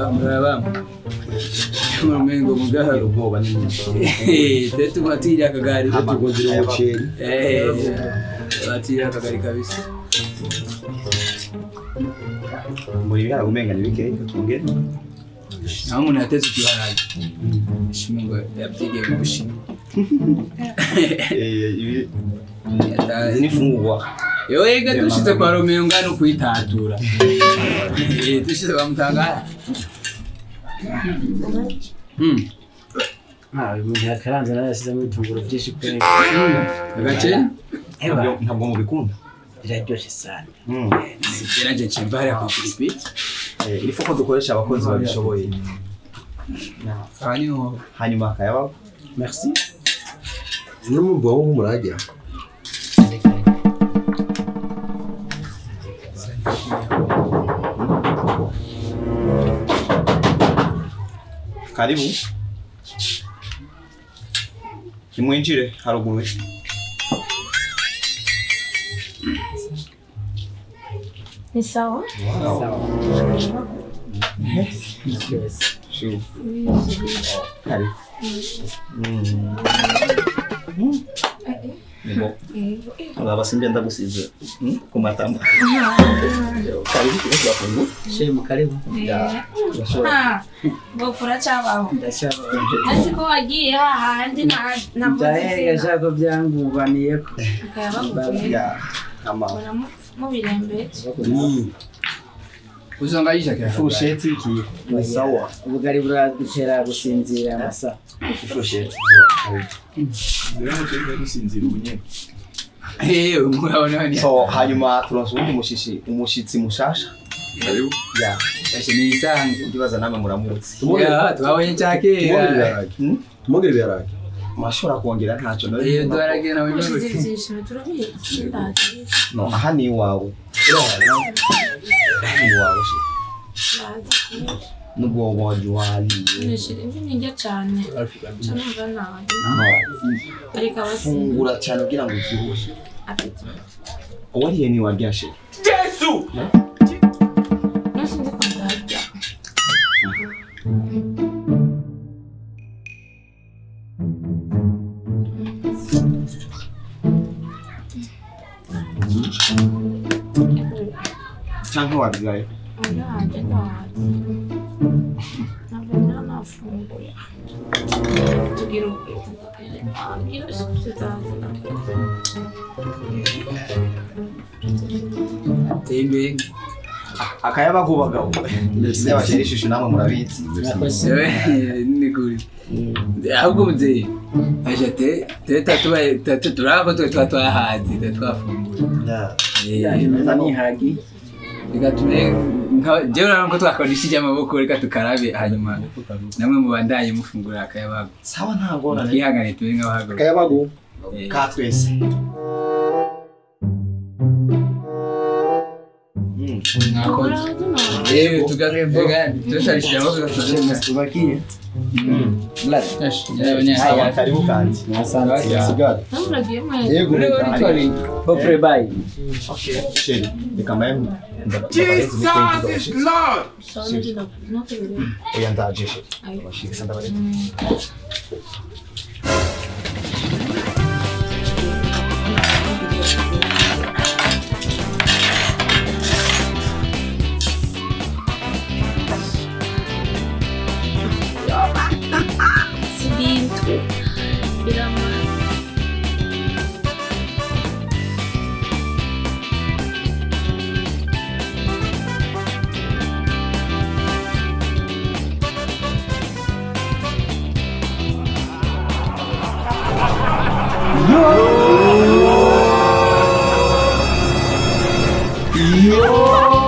Muraba mumengo mugabo Ubwoba ni twe tuguma twirya akagari. Tugundira umuceri. Eh, batira akagari kabisa. Muri ibiharage umenga ni bikeya, twongere. Naho umuntu yatetse utuharage shimwe ngo yabyigiye mu Bushinwa. Eh, ibi izi ni imfungurwa. Yowe dushize kwa Romeo ngano kwitatura. Eh, dushize kwa Mutangara. Ah, uyu muntu yakaranze nawe yashyizemo ibitunguru byinshi pe. Agace? Eba, Ntabwo mubikunda. Biraryoshye sana. Nanje nshimva hariya ku ipiripiri. Eh, il faut ko dukoresha abakozi babishoboye. Hanyuma Hanyuma akayababo. Merci. No mu bwonko murajya. Karibu. Nimwinjire haruguru. Ni sawa? Shu. Karibu. Ni Uraba sinjye ndagusize ku matama. Karibu tugafungura. Shemu, karibu. Ya. Urashobora. Gofura cyabaho. Ndashaka. Ariko ko wagiye hahandi navuze Ndahenga izina. shaka byangubaniyeko. Akayabagukwiye. Ya. Ama. Mbona mubirembeje. Usanga yishakira. Ifurusheti iki? Ni sawa. Ubugari buradutera gusinzira amasaha. Ifurusheti. Gusinzira ubu nyene. Eh, murabona ni. So hanyuma turonse uwundi umushitsi mushasha. Karibu. Ya. Ashe ni isanzwe. Ndibaza namwe muramutse. Ya, twabonye Tumugire cyakera. ibiharage. Tumugire ibiharage. Murashobora kongera ntacyo. Eh, twaragenda mu Mushize bihugu. byinshi turabizi. Ndazi. No, aha ni iwawe. Ni iwawe she. Ndazi. Nubwo waje wariye. Nishira imvi nirya cyane. Nca numva nabi. No. Ariko abasinzi Fungura cyane kugira ngo ubyibushe. afite. Wariye ni warya she. Nasinzi ko ndarya. Canke wabyaye. Ndaje ndaje. Ntabwo nafunguye. Tugira ubwira tutazi. Tembe. Akayaba ku bagabo. Y'abashyira ishusho namwe murabizi. Eh, ni kuri. Ahubwo mzee. Aje te te tatubaye tatu turako twe twahazi twe twafunguye. Eh, Meza nihagi. reka tumere jewe urabona ko twakoreshije amaboko, reka tukarabe hanyuma namwe mubandanye mufungura akayabagu. Sawa, nta ngorane. Twihangane tube nk'abahagaze. Akayabagu. Eh, Ka twese. Mwakoze. Eh, tugaruka tusharishije amaboko tugakomeza. Tubakie. Sawa, karibu kandi. Asante. Sigara. Namuragiye mwese. Yego. Bofre bye. Okay. Sheri, reka mbaye. Jesus is Lord. Sawa ndio. Oya ndaje sheri. Ayo. Abashitsi ndabareka. Si bintu biramara. Yo!